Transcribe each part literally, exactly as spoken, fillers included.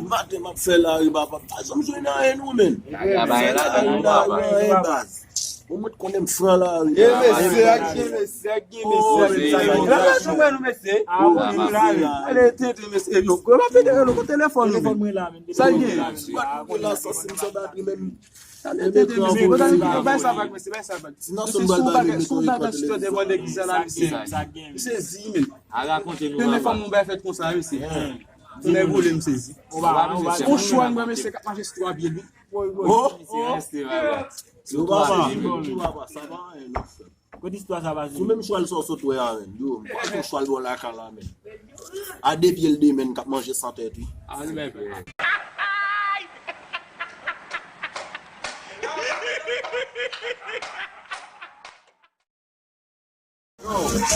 Maten m ap fè lari, papa. M pa janm jwenn anyen non, menn. Travay la, travay la, anyen, baz. Ou mèt konnen m fran lari. E mesye, ak gen mesye, ak gen mesye, ak gen mesye. Lè m ap jwenn nou, mesye. Ale tete, mesye. Yo, yo, m ap tete nou, kote telefòn nou, menn? Sa gen? Ou pa konn la, sa, si m san batri, menm. Ale tete, mesye. Kote nou bay sa vag, mesye, bay sa vag. Mesye, si w bagay, si w bagay, si w te vòlè ki sa la, mesye. M sezi, menn. Telefòn mwen bay fèt konsa, mesye. Yon nèg vole, m sezi. Yon chwa m pran, mesye, k ap mache sou twa pye l, wi. Oh, oh. Yo, papa, yo, papa, sa pa anyen, non, frè. Kote istwa sa pase? Sou menm chwal sa w sot wè a, menn. Yo, m kwè se yon chwal bò lakay la, menn. A de pye l de, menn, k ap manje san tèt, wi. A, li menm.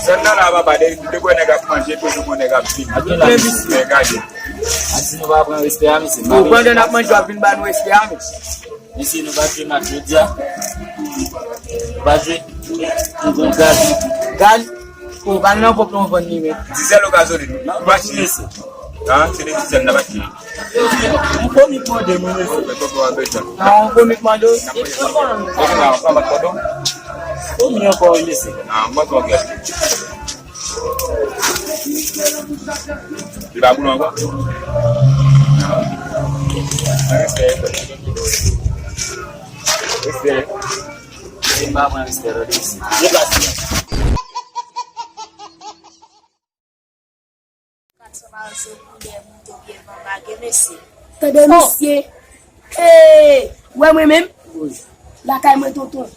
Zòn nan la, papa, de, de bwè nèg ap manje, toujou gon nèg ap vin. Men gade. A di nou pa pran respè a, mesye. Bon, pandan n ap manje, w ap vin ba nou respè a, mesye. Mesye, nou pa jwe match jodi a. Nou pa jwe. Nou gon gaz. Gaz? Ou pa nan pòp nou vann li, men. Dizèl ou gazolin? Nou pa jwe, mesye. An, se de dizèl n ap achte. Yon komik mande mwen, mesye. Mwen poko an bezwen. An, yon komik mande w? Komik la, an pa bat kòdon. Komik ankò, wi, mesye. An, mwen poko. Li pa boule ankò? Respè. Respè. Se pa mwen, respè, tande, mesye. Deplase. Kat san balanse koulè, mouton pye van lage, mesye. Tande, mesye. Hey! Ou wè mwen menm? Lakay mwen, tonton.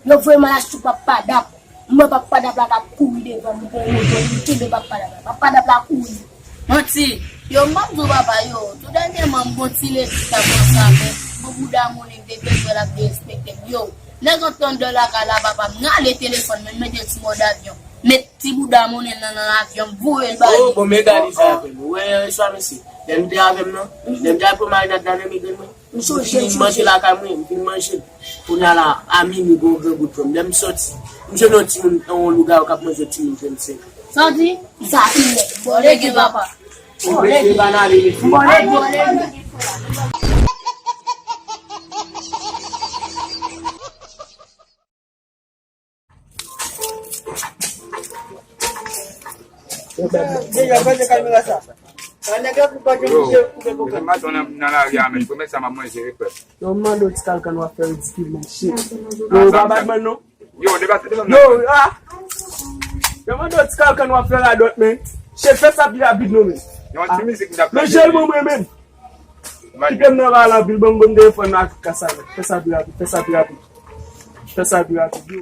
Yo voye m al achte Papa Dap. M wè Papa Dap la k ap kouri devan m, mouton, mouton, m kenbe Papa Dap la. Papa Dap la kouri. Manti. Yo, m p ap di w, papa, yo. Tou dènyèman, m gon ti legliz la konsa, men bon bouda monnen m te bezwen l ap derespekte m. Yo, nèg antann de lakay la, papa, m rale telefòn mwen, m mete l sou mòd avyon. Met ti bouda monnen nan, nan avyon, m voye l ba li. Oh, bon, men gade sa avè m. Ou wè, yè swa, mesye, lè m te avè m nan, lè m te al pran marinad la nan men grann mwen, m vin manje lakay mwen, m vin manje l. Kounye a la, a minwi, gon grangou t pran m. Lè m sòti, m jwenn yon timoun, yon lougawou k ap manje yon timoun trannsenk an. Sa w di? Sa fin nèt. Bon, lege papa. Bon, lege. Bon, lege, bon, lege. Deja, gade kamera sa. Nèg la pou pa gen manje, koupe koka. Yo, maten nan, nan lari a, menn. Premye sa m ap manje, frè. Yo, m mande w ti kalkan w ap fè ridikil, menn, shit. Yo, ou pa bad man, non? Yo, debate, debate. Yo, ah. Yo, mande w ti kalkan w ap fè radòt, menn. Shit, fè sa pi rapid, non, menn. Yon ti mizik m t ap tande. Men jèl mwen, menn. Kite m nan ba la anpil, ban m, ban m telefòn nan ak kasa la. Fè sa pi rapid, fè sa pi rapid. Fè sa pi rapid, yo.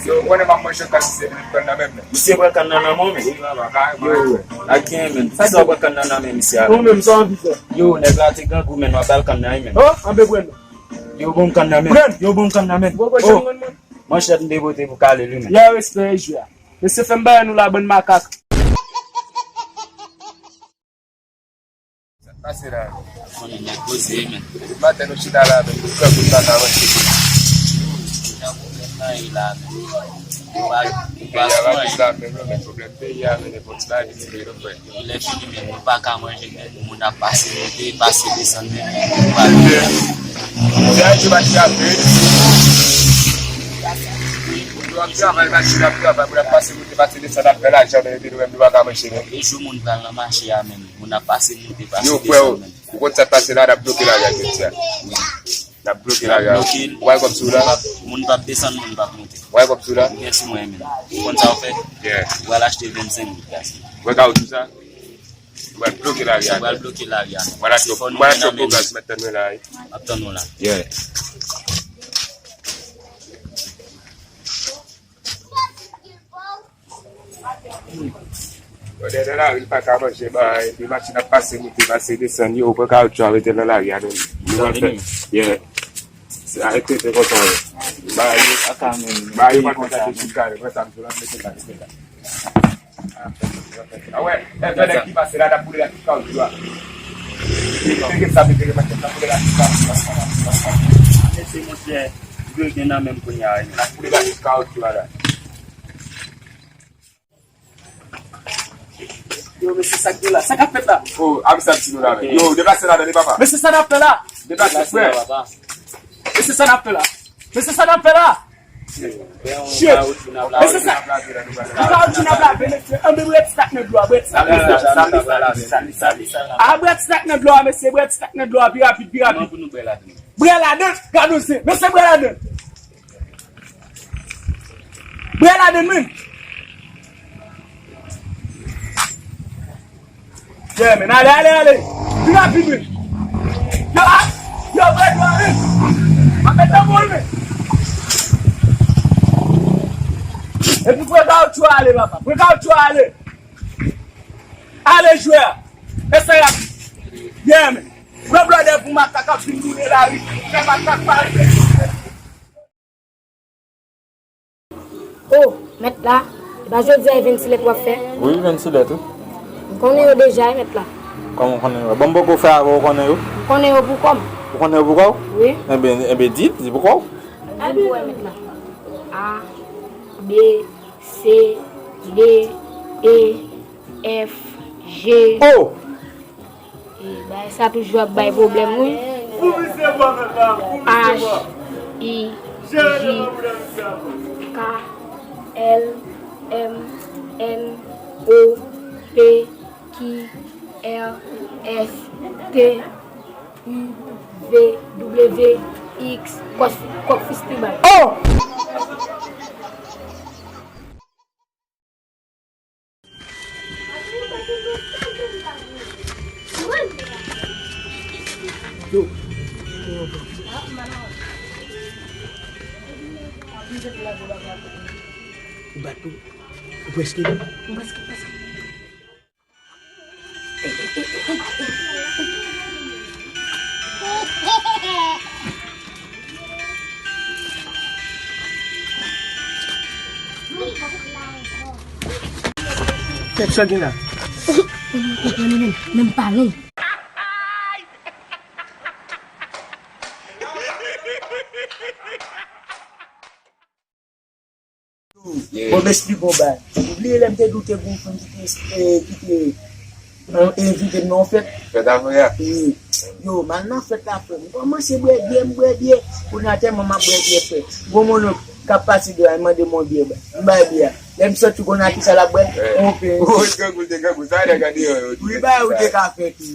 Yo, konnen m ap manje kann, misye vin pran nan men m. Misye pran kann nan nan men w, men. Yo, ak gen, men. Kisa w pran kann nan nan men misye a? Ou menm, sa w anvi fè? Yo, nèg la te grangou, men, w ap ba l kann nan, men. Oh, anbe pran. Yo, bon kann nan, men. Yo, bon kann nan, men. Oh, manchèt m te pote pou kale li, men. Yè respè e jwe a. Mesye, fè m bagay nou la, bann makak. Sa k pase la? Konnen nèg poze, men. Depi maten nou chita la, men, nou pran kout baka, wè, se jan pwoblèm nan ye la, men. Nou pa, nou pa sou anyen. Peyi a, men, pwoblèm peyi a, men, nenpòt bagay ki ti vle nou fè. Lè fini, men, nou pa ka manje, men, moun ap pase monte, pase desann, men, nou pa. Se Ayiti yo pa t frape. Yo ap travay, pa t ap travay, moun ap pase monte, pase desann, ap fè lajan, men, epi nou menm, nou pa ka manje, men. E jou moun pral nan mache a, men, moun ap pase monte, pase desann, men. Ou konn sa k pase la, n ap bloke lari a jodi a. Wi. N ap bloke lari a. Ou bay kòb sou la? Moun p ap, moun p ap desann, moun p ap monte. Ou bay kòb sou la? Ou gen sou mwen, men. Ou konn sa w fè? Yeah. Ou al achte vennsenk goud gaz. Ou wè kawotchou sa? Ou pral bloke lari a. Ou pral bloke lari a. Ou pral achte, ou pral achte yon gwo gaz, m ap tann ou la, wi. M ap tann ou la. Yeah. Yo, dèyè nan lari, li pa ka manje, ba, epi machin ap pase, moute, pase, desann, yo, pran kawotchou a, mete nan lari a, nou, nou pral fè, yeah. Se arete, se konsa, yo. Ba, yo, ba, yo, pa konsa, yo, sou kare, pran sa, m sou la, mete la, mete la. A wè, e, fè nèg ki pase la, n ap boule la tout kawotchou a. Mete sa, mete machin, n ap boule la tout kawotchou a. Mete, monchè, dwe gen nan men m kounye a, wi. N ap boule la tout kawotchou a, la. Yo, mesye, sa k gen la? Sa k ap fèt la? Oh, a mesye ap di nou la, men. Yo, deplase ladan li, papa. Mesye, sa n ap fè la? Deplase, frè. Mesye, sa n ap fè la? Mesye, sa n ap fè la? Shit! Mesye, sa, se kawotchou n ap lave, mesye. Anben, brèt stak nan dlo a, brèt stak nan dlo a. A, brèt stak nan dlo a, mesye, brèt stak nan dlo a, pi rapid, pi rapid. Brè ladan, gad yon zen, mesye, brè ladan. Brè ladan, men. Yeah, men, ale, ale, ale. Pi rapid, men. Yo, a, yo, brè dlo a, men. Pa pete bòl, men. Epi pran kawotchou a ale, papa. Pran kawotchou a ale. Ale, jwè a. E sa rapid. Yeah, men. Pran blòdè pou makak ap vin boule lari. Fè makak pale. Oh, mèt la, e pa jodi a e vennsis lèt w ap fè? Wi, vennsis lèt, wi. M konnen yo deja, wi, mèt la. Kòman w konnen yo? Bon, m poko fè avè w, ou konnen yo? M konnen yo pou kò m. Ou konnen yo pou kò w? Wi. Enben, enben, di, di pou kò w. Di m pou wè, mèt la. A, B, C, D, E, F, G. Oh! E, bagay sa toujou ap bay pwoblèm, wi. H, I, J, K, L, M, N, O, P, Q, R, S, T, U, V, W, X, kòk, kòk festival. Oh! Yo. Ou bat tou. Ou prèske. Ou prèske, prèske. Kèk sa gen la. Menm pale. Bon, m esplike w bagay. Ou bliye lè m te di w te gen yon fanm ki te, eh, ki te, eh, envite m nan yon fèt? Fèt avanyè a? Wi. Yo, m al nan fèt la, frè. M kòmanse bwè byè, m bwè byè. Kounye a tèlman m ap bwè byè, frè. Gon monnonk k ap pase deyò a, l mande m yon byè. M bay byè a. Lè m soti, konnen a kisa l ap bwè? Yon pen. Ou te grangou, te grangou. Sa nèg a deyò yo. Wi, bagay ou te ka fè tou.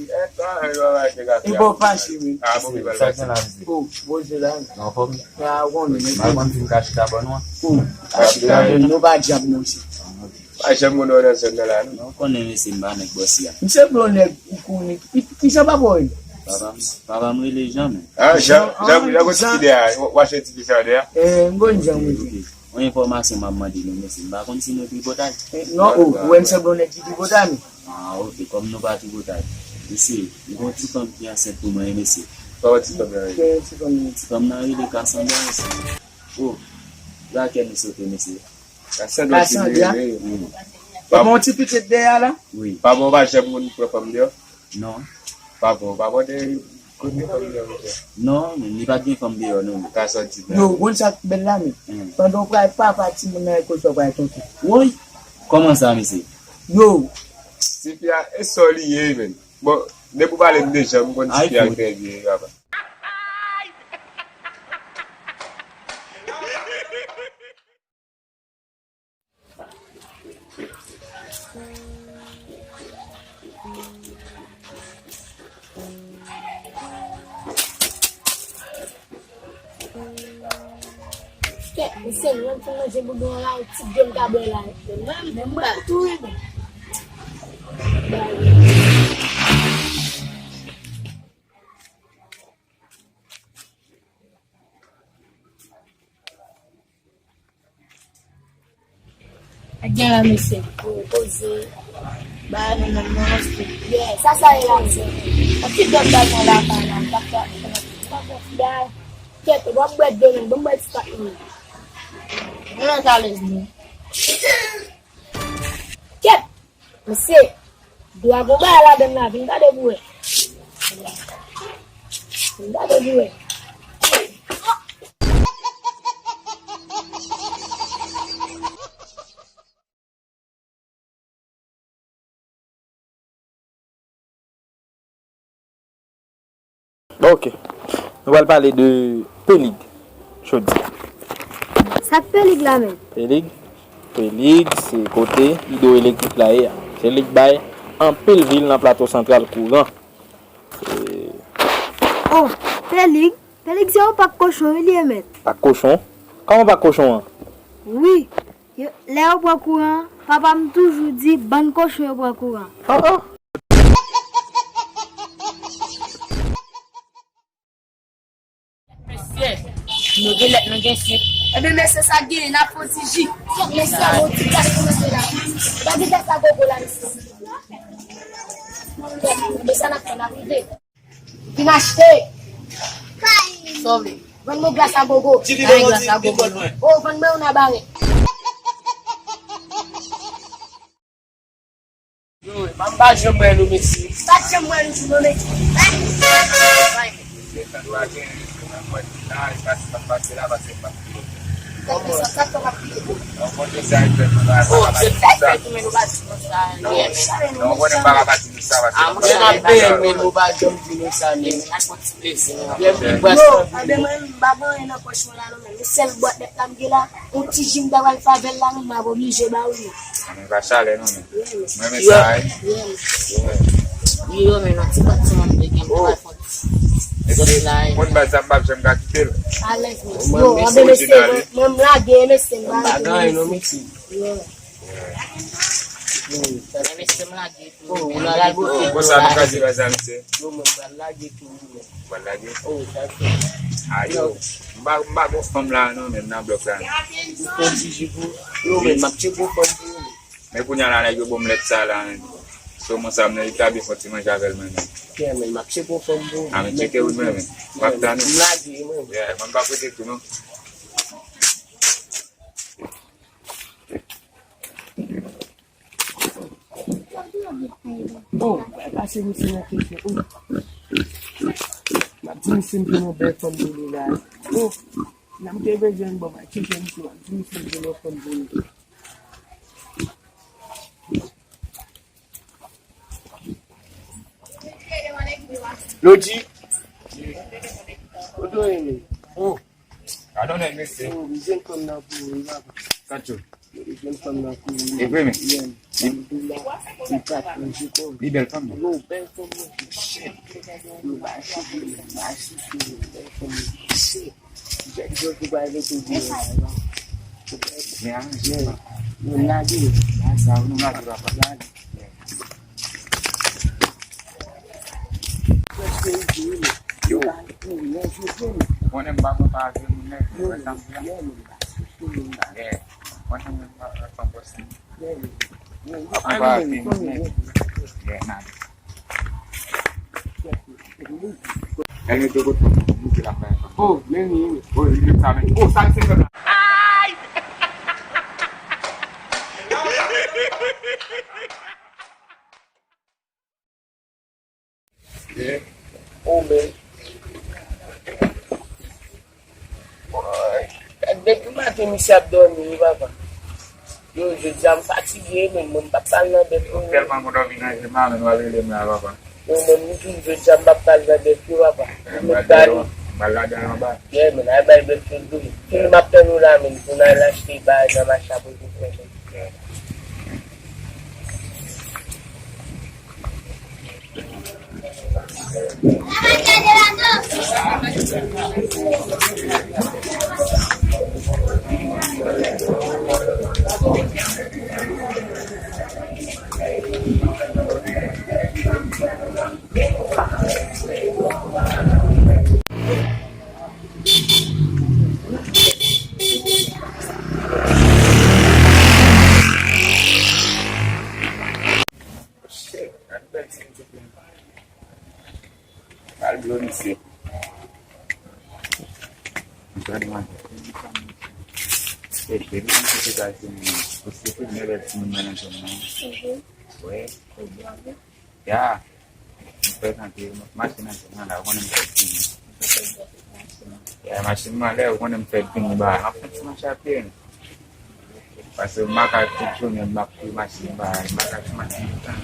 E bon, fache, wi. Ah, bon, wi, sa gen la, msye. Oh, bon, se la. Nan fòm? Ah, ou konnen, msye. Mal konn fin ka chita bò nou an. Oh, ka chita bò nou, pa djab, msye. Pa janm konnen w nan zòn nan la, non. Non, ou konnen, msye, m pa nèg bòsi a. Msye, bon nèg, ou konnen. Ki, ki jan papa w ye? Papa m, papa m rele Jan, men. Ah, Jan, Jan, Jan, gon ti fi dèyè a. W achte ti fi sa dèyè a? Eh, m konn Jan, msye. Yon enfòmasyon m ap mande nou, mesye. M pa konn si nou tripotay. Eh, non, oh, ou wè m sanble yon nèg ki tripotay, men. Ah, ok, kòm nou pa tripotay. Mesye, m gon ti fanm ki ansent pou mwen, mesye. Kòman ti fanm nan rele? Ti fanm nan rele Kasandra, mesye. Oh, lakè nou sote, mesye. Kasandra ki rele. Wi. Epi yon ti pitit dèyè la? Wi. Papa w pa janm konn pran fanm deyò? Non. Papa w, papa w te konn gen fanm deyò, mesye? Non, men li pa t gen fanm deyò, non. Ka sòti la. Yo, ou konn sa k bèl la, men. Hmm. Pandan w pral papa timoun nan, e konsa w pral tonton. Woy! Kòman sa, mesye? Yo! Tifi a, e sa w li ye, men. Bon, depi w pale m deja, m konn tifi a trè byen, papa. Kèt, misye, mwen fin manje boudon an la, yon ti dlo m ka bwè la. Men mwen tou, wi, men. Gen la, mesye. Pou poze. Ba nou nan mons. Yeah, sa, sa ye la, mesye. Yon ti dòt bagay la, pa la. Pa fè, pa fè. Kèt, w ap bwè dlo, men. Ban m bwè ti pak, men. Mwen nan kalèz, men. Kèt! Mesye, dlo a gon bagay ladann la, vin gade pou wè. Vin gade pou wè. Ok. Nou pral pale de P-Lig jodi a. Sa k P-Lig la menm? P-Lig, P-Lig se kote idwoelektrik la ye a. Se li k bay anpil vil nan Plato Santral kouran. Se Oh, P-Lig, P-Lig se yon pak kochon wi li ye mèt. Pak kochon? Kòman pak kochon an? Wi, yo, lè yo pran kouran, papa m toujou di bann kochon yo pran kouran. Oh, oh. Mesye, nou gen lèt, nou gen sik. Ebyen, mesye, sa genyen, n ap fè yon ti ji. Mesye, a bon ti gaz pou mesye la. Pa gen gaz a gogo la, mesye. Men sa n ap fè, n ap rive. Vin achte. Sove. Vann nou glas a gogo. Vann glas a gogo. Oh, vann mwen yon abare. Yo, m pa janm wè nou, mesye. Pa janm wè nou, mesye. Sa k pase, sa k pase la, pase pa. Kòman sa, sa k pase? Yon bon jan sa, yon bon jan sa. Oh, se fèt, fèt, men nou pa di konsa. Non, non, konnen m pa ka pa di nou sa, paske ah, mwen, m ap benyen, men nou pa janm di nou sa, men. Yo, anben mwen, m pa gen anyen nan pòch mwen la, non, men. Men sèl bwat nèt la m gen la, yon ti ji m ta pral fè avè l la, men m ap oblije ba ou li. Anben, pa chalè, non, men. Mwen renmen sa, wi. Wi, yo, men, yon ti pati mwen, m te gen, m pral fè. Epi, kot baz sa m p ap janm ka kite l. Alèz, mesye. Yo, anben, mesye, mwen, mwen, m lage, mesye, m pa rete, mesye. Yo. Mesye, m lage tou. Konsa nou kraze baz la, mesye. Yo, mwen, m pral lage tou, wi, men. Ou pral lage? Oh, sa fè. A, yo. M pa, m pa gon fanm la, non, menm nan blòk la, non. Ou fè ti ji pou. Yo, men, m ap tcheke yon fanm pou ou, men. Men kounye a la, nèg yo ban m lèt sa la, men. Sou moun sa, m nan, li ta byen fè ti manje avè l, mwen menm. Yeah, men, m ap tcheke yon fanm pou ou. A, men, tcheke wi, mwen menm. M ap tann ou. M lage, mwen. Yeah, mwen, m p ap rete tou, non. Oh, pase misye nan kesyon. Oh. M ap di misye m gen yon bèl fanm pou li la. Oh, nan m te bezwen, bon, m al tcheke misye, m ap di misye m gen yon fanm pou li. Lodi. Kote w ye menm? Oh. Gadon nèg mesye. Oh, m jwenn fanm nan pou ou, papa. Sa tchou. M jwenn fanm nan pou ou. E vre, men. Yeah. Li, li pa tranje kò. Li bèl fanm, non? Yo, bèl fanm, non. Shit. Yo, ba chouchou, ba chouchou, bèl fanm, non. Shit. Jèk jòj ou pa rete di yo. Men aranje, papa. Yo, lage. Lage sa, nou lage, papa. Lage. Yo. Konnen m pa konn pa avè moun nèg, yo wè sa m fè. Yeah. Konnen mwen pa konn pa avè moun nèg. Yeah, nan. Èl mete kot mwen, mete la fè. Oh, men wi, wi. Oh, li menm sa, men. Oh, sa se fè la. Oh, men. Woy. Depi maten, misye ap dòmi, wi, papa. Yo, jodi a, m fatige, men mwen, m p ap pral nan bèt, non. Tèlman m dòmi nan je m la, men w al rele m la, papa. Yo, men, m di w, jodi a, m p ap pral nan bèt, wi, papa. M met bali. M pral ladan anba. Yeah, men, al bay bèt yo dlo. Fini, m ap tann ou la, men, pou n al achte bagay nan mache a pou nou fè, men. Shit, gad bèl ti pitit la. Al blo misye. Gad mwen. E depi mwen se bagay se mwen. Paske tout mwen bèl timoun nan zòn nan. Wi. Ya. M frekante, m ap mache nan zòn nan la, ou konnen m fè bini. Ya, machin mwen anlè, ou konnen m fè bini ba. M ap fè ti mache a pye. Paske m pa ka tout jounen m ap fè machin ba, m pa ka fè machin tout tan.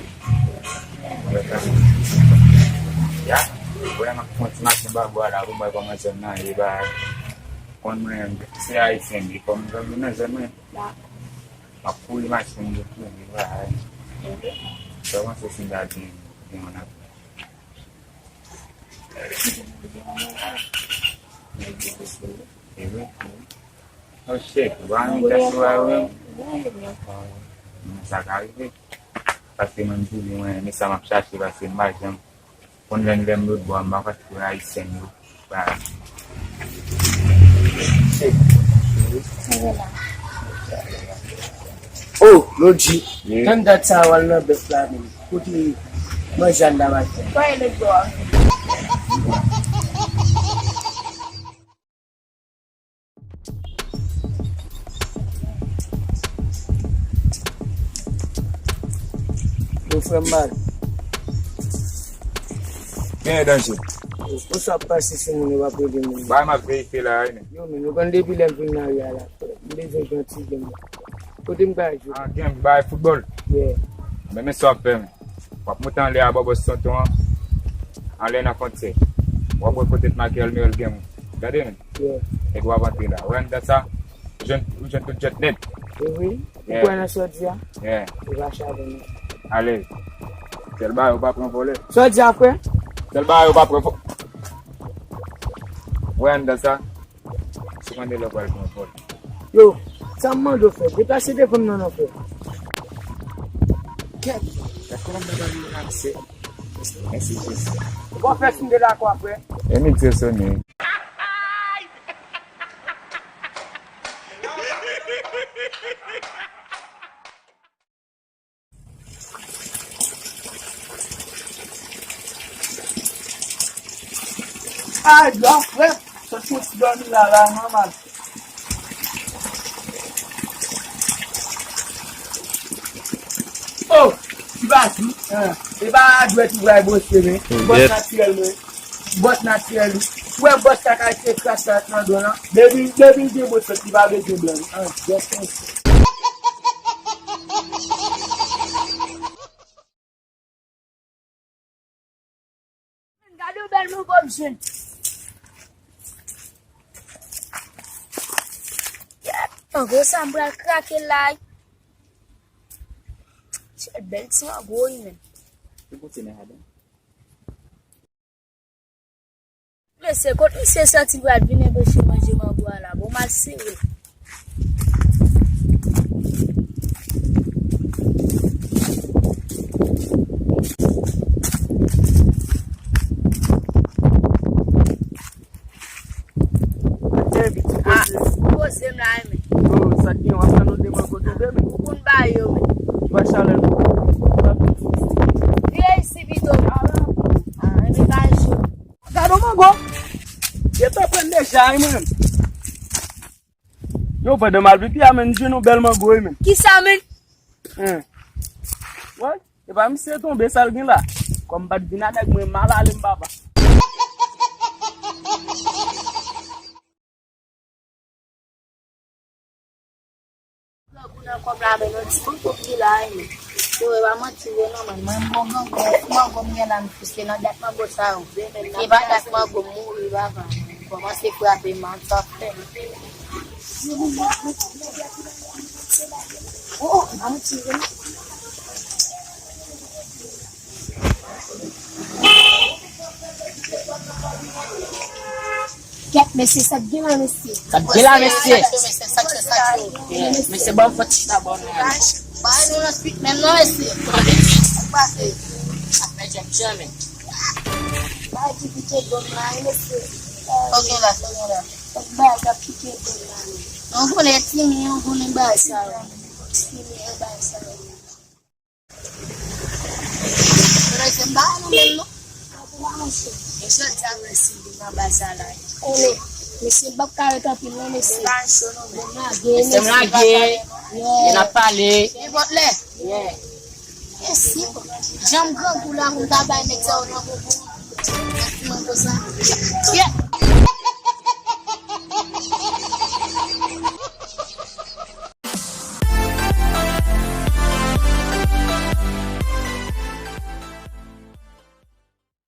Ya. Wè, m ap fè yon ti mache anba bwa la pou m wè kòman zòn nan ye, ba. Konn mwen, se ayisyen m ye, kòm m vin nan zòn mwen, m ap kouri mache m vin kouri, ba. Sa w panse si m ta di, di yon ap. E wi. Oh shit, w pa renmen tèt ou a, wi. Sa ka rive. Paske mwen, m toujou, mwen renmen sa m ap chache, paske m pa janm konn lè m lè m lòt bò, m pa kwè pou ayisyen yo. Ba. Oh, Lodji. Wi. Tann dat sa w al nan bèf la menm. Kote manje a n nan maten? Kòman e lòt bò a? Yo, frè m mal. Genyen danje. Yo, konsa ap pase sou moun yo, w ap rele moun yo. Bay m ap verifye la, wi, men. Yo, men, nou konn depi lè m vin nan ri a la, frè. M bezwen jwe yon ti game. Kote m ka jwe? Ah, game, bay foutbòl. Yeah. Men, men sa w ap fè, men. W ap monte anlè a bò bòs tonton an. Anlè nan fwontyè. W ap wè kote t make Elmeril game. Gade, men. Yeah. Epi w ap antre la. Ou wè anndan sa? Ou jwenn, ou jwenn tout djèt nèt. E vre? Yeah. Ou kwè nan sa w di a? Yeah. Ou pa chale, non. Alèz. Sèl bagay, ou pa pran vòlè. Sa w di a, frè? Sèl bagay, ou pa pran vò-, ou wè anndan sa? Si w konnen lè w pral pran vòlè. Yo, sa m mande w fè, deplase devan m non, non, frè. Kèt, gad kòman m nan bagay yo nan misye. Mèsi, Jezi. Bon, fè siy de lakwa, frè. E midi sone. Ay, dwa frèt. Sot soti dòmi la, la, manman. Oh, ti Bati, hein. E pa dwèt ou pral bwose, men. Bwòs natirèl, men. Bwòs natirèl, wi. Ou wè bwòs sa k al tire kras la nan do w lan? Depi, depi l gen bwòs, li pa bezwen blan. An, jès konsa. Gade yon bèl mango m jwenn. Yèp, mango sa m pral krake l la. Sèl bèl ti mango wi, men. Ki kote nan jaden? Mesye, kot misye santi l pral vin enpeche manje mango a la? Bon, m al sere l. Ah, poze m la, men. Yo, sa k gen, w ap tann yon de mango tonbe, men. Ou konn ba yo, men. Ki pa chalè l. Vire isi pito. Ah, men bagay cho. Gade yon mango. Yo t ap pran deja, wi, mwen menm. Yo, pandan m al pipi a, men, m jwenn yon bèl mango, wi, men. Kisa, men? Hein. Wè, e pa misye tonbe, sa l gen la. Kòm m pa t vin avèk mwen, m al ale m papa. Grangou nan kò m la, men yon ti mango ki la, wi, men. Yo, e pa manti vre non, men. Mwen, m gon grangou, yon ti mango m gen la, m fous, se nan dat mango sa yo. E pa dat mango m mouri, papa. Kòmanse frape m, an sa fè. Oh, oh, pa manti vre non. Kèt, mesye, sa k gen la, mesye? Sa k gen la, mesye? Mesye, ban m fè ti chita bò nou. Bay nou nan suit menm non, mesye. Sa k pase? Ap fè jèm janmen. Bay ti pike dwòm la, mesye. Sa w gen la, sa w gen la? Bay sa pike dwòm la. Non, konnen timi, non, konnen bay sa. Timi, bay sa. Mesye, m pa wè nou menm non. E jodi a mesye vin nan bay sa la. Konnen, mesye, m p ap ka ret anpil non, mesye. Mesye, m lage, mesye, n ap pale. Nenpòt lè. Mesye, jan m grangou la pou m ta bay nèg sa yo nan bobo. Nan ti mango sa.